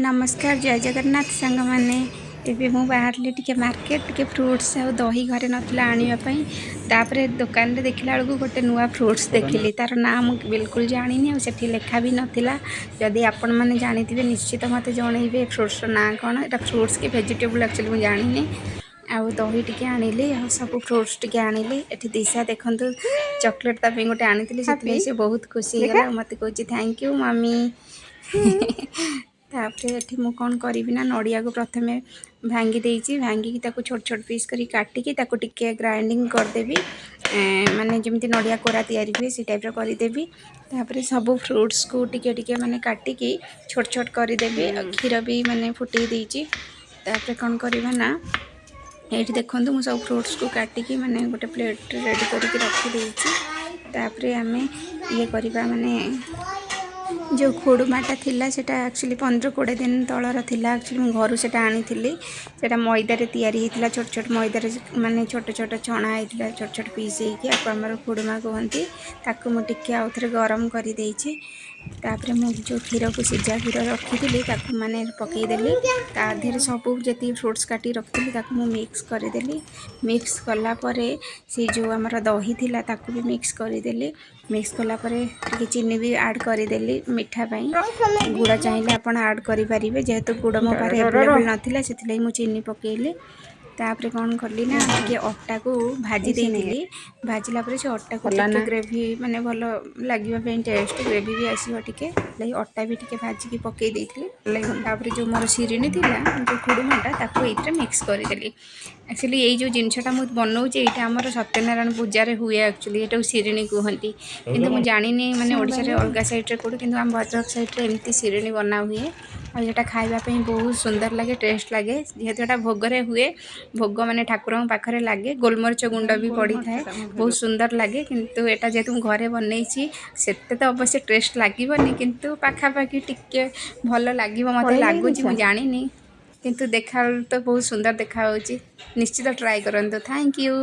ନମସ୍କାର, ଜୟ ଜଗନ୍ନାଥ ସାଙ୍ଗମାନେ। ଏବେ ମୁଁ ବାହାରିଲି ଟିକେ ମାର୍କେଟ, ଟିକେ ଫ୍ରୁଟ୍ସ ଆଉ ଦହି ଘରେ ନଥିଲା ଆଣିବା ପାଇଁ। ତାପରେ ଦୋକାନରେ ଦେଖିଲା ବେଳକୁ ଗୋଟେ ନୂଆ ଫ୍ରୁଟ୍ସ ଦେଖିଲି। ତାର ନାଁ ମୁଁ ବିଲକୁଲ ଜାଣିନି ଆଉ ସେଠି ଲେଖା ବି ନଥିଲା। ଯଦି ଆପଣମାନେ ଜାଣିଥିବେ, ନିଶ୍ଚିତ ମୋତେ ଜଣେଇବେ ଫ୍ରୁଟ୍ସର ନାଁ କ'ଣ। ଏଇଟା ଫ୍ରୁଟ୍ସ କି ଭେଜିଟେବୁଲ୍, ଆକ୍ଚୁଆଲି ମୁଁ ଜାଣିନି। ଆଉ ଦହି ଟିକେ ଆଣିଲି ଆଉ ସବୁ ଫ୍ରୁଟ୍ସ ଟିକେ ଆଣିଲି। ଏଠି ଦିଶା ଦେଖନ୍ତୁ, ଚକୋଲେଟ୍ ତା ପାଇଁ ଗୋଟେ ଆଣିଥିଲି, ସେଥିପାଇଁ ସେ ବହୁତ ଖୁସି ହେଇଗଲା ଆଉ ମୋତେ କହୁଛି, "thank you mummy." ତାପରେ ଏଠି ମୁଁ କ'ଣ କରିବି ନା, ନଡ଼ିଆକୁ ପ୍ରଥମେ ଭାଙ୍ଗି ଦେଇଛି। ଭାଙ୍ଗିକି ତାକୁ ଛୋଟ ଛୋଟ ପିସ୍ କରି କାଟିକି ତାକୁ ଟିକେ ଗ୍ରାଇଣ୍ଡିଙ୍ଗ କରିଦେବି। ମାନେ ଯେମିତି ନଡ଼ିଆ କୋରା ତିଆରି ହୁଏ, ସେଇ ଟାଇପ୍ର କରିଦେବି। ତାପରେ ସବୁ ଫ୍ରୁଟ୍ସକୁ ଟିକେ ଟିକେ ମାନେ କାଟିକି ଛୋଟ ଛୋଟ କରିଦେବି। ଆଉ କ୍ଷୀର ବି ମାନେ ଫୁଟେଇ ଦେଇଛି। ତାପରେ କ'ଣ କରିବା ନା, ଏଇଠି ଦେଖନ୍ତୁ, ମୁଁ ସବୁ ଫ୍ରୁଟ୍ସକୁ କାଟିକି ମାନେ ଗୋଟେ ପ୍ଲେଟ୍ରେ ରେଡ଼ି କରିକି ରଖିଦେଇଛି। ତାପରେ ଆମେ ଇଏ କରିବା, ମାନେ ଯେଉଁ ଖୁଡ଼ୁମାଟା ଥିଲା, ସେଇଟା ଆକ୍ଚୁଆଲି 15-20 ଦିନ ତଳର ଥିଲା। ଆକ୍ଚୁଆଲି ମୁଁ ଘରୁ ସେଇଟା ଆଣିଥିଲି। ସେଇଟା ମଇଦାରେ ତିଆରି ହେଇଥିଲା। ଛୋଟ ଛୋଟ ମଇଦାରେ ମାନେ ଛୋଟ ଛୋଟ ଛଣା ହେଇଥିଲା, ଛୋଟ ଛୋଟ ପିସ୍ ହେଇକି। ଆକୁ ଆମର ଖୁଡ଼ୁମା କୁହନ୍ତି। ତାକୁ ମୁଁ ଟିକେ ଆଉ ଥରେ ଗରମ କରିଦେଇଛି। ତାପରେ ମୁଁ ଯେଉଁ କ୍ଷୀରକୁ ସିଝା କ୍ଷୀର ରଖିଥିଲି, ତାକୁ ମାନେ ପକାଇଦେଲି। ତା ଦେହରେ ସବୁ ଯେତିକି ଫ୍ରୁଟ୍ସ କାଟିକି ରଖିଥିଲି, ତାକୁ ମୁଁ ମିକ୍ସ କରିଦେଲି। ମିକ୍ସ କଲା ପରେ ସେଇ ଯେଉଁ ଆମର ଦହି ଥିଲା, ତାକୁ ବି ମିକ୍ସ କରିଦେଲି। ମିକ୍ସ କଲା ପରେ ଟିକେ ଚିନି ବି ଆଡ଼୍ କରିଦେଲି ମିଠା ପାଇଁ। ଗୁଡ଼ ଚାହିଁଲେ ଆପଣ ଆଡ଼୍ କରିପାରିବେ। ଯେହେତୁ ଗୁଡ଼ ମୋ ପାଖରେ ଆଭେଲେବୁଲ୍ ନଥିଲା, ସେଥିଲାଗି ମୁଁ ଚିନି ପକାଇଲି। ତାପରେ କ'ଣ କଲି ନା, ଟିକେ ଅଟାକୁ ଭାଜି ଦେଇଥିଲି। ଭାଜିଲା ପରେ ସେ ଅଟାକୁ ଟିକେ ଗ୍ରେଭି ମାନେ ଭଲ ଲାଗିବା ପାଇଁ, ଟେଷ୍ଟ ଗ୍ରେଭି ବି ଆସିବ ଟିକେ ଲାଗି, ଅଟା ବି ଟିକେ ଭାଜିକି ପକାଇ ଦେଇଥିଲି। ତାପରେ ଯେଉଁ ମୋର ଶିରିଣୀ ଥିଲା, ଯେଉଁ ଖୁଡ଼ୁମାଟା, ତାକୁ ଏଇଥିରେ ମିକ୍ସ କରିଦେଲି। ଆକ୍ଚୁଆଲି ଏଇ ଯେଉଁ ଜିନିଷଟା ମୁଁ ବନଉଛି, ଏଇଟା ଆମର ସତ୍ୟନାରାୟଣ ପୂଜାରେ ହୁଏ। ଆକ୍ଚୁଆଲି ଏଇଟାକୁ ଶିରିଣୀ କୁହନ୍ତି, କିନ୍ତୁ ମୁଁ ଜାଣିନି ମାନେ ଓଡ଼ିଶାରେ ଅଲଗା ସାଇଡ଼୍ରେ କେଉଁଠି, କିନ୍ତୁ ଆମ ଭଦ୍ରକ ସାଇଡ଼୍ରେ ଏମିତି ଶିରିଣୀ ବନା ହୁଏ। ଆଉ ଏଇଟା ଖାଇବା ପାଇଁ ବହୁତ ସୁନ୍ଦର ଲାଗେ, ଟେଷ୍ଟ ଲାଗେ। ଯେହେତୁ ଏଇଟା ଭୋଗରେ ହୁଏ, ଭୋଗ ମାନେ ଠାକୁରଙ୍କ ପାଖରେ ଲାଗେ, ଗୋଲମରିଚ ଗୁଣ୍ଡ ବି ପଡ଼ିଥାଏ, ବହୁତ ସୁନ୍ଦର ଲାଗେ। କିନ୍ତୁ ଏଇଟା ଯେହେତୁ ମୁଁ ଘରେ ବନେଇଛି, ସେତେ ତ ଅବଶ୍ୟ ଟେଷ୍ଟ ଲାଗିବନି, କିନ୍ତୁ ପାଖାପାଖି ଟିକେ ଭଲ ଲାଗିବ ମୋତେ ଲାଗୁଛି। ମୁଁ ଜାଣିନି, କିନ୍ତୁ ଦେଖା ତ ବହୁତ ସୁନ୍ଦର ଦେଖାହେଉଛି। ନିଶ୍ଚିତ ଟ୍ରାଏ କରନ୍ତୁ। Thank you.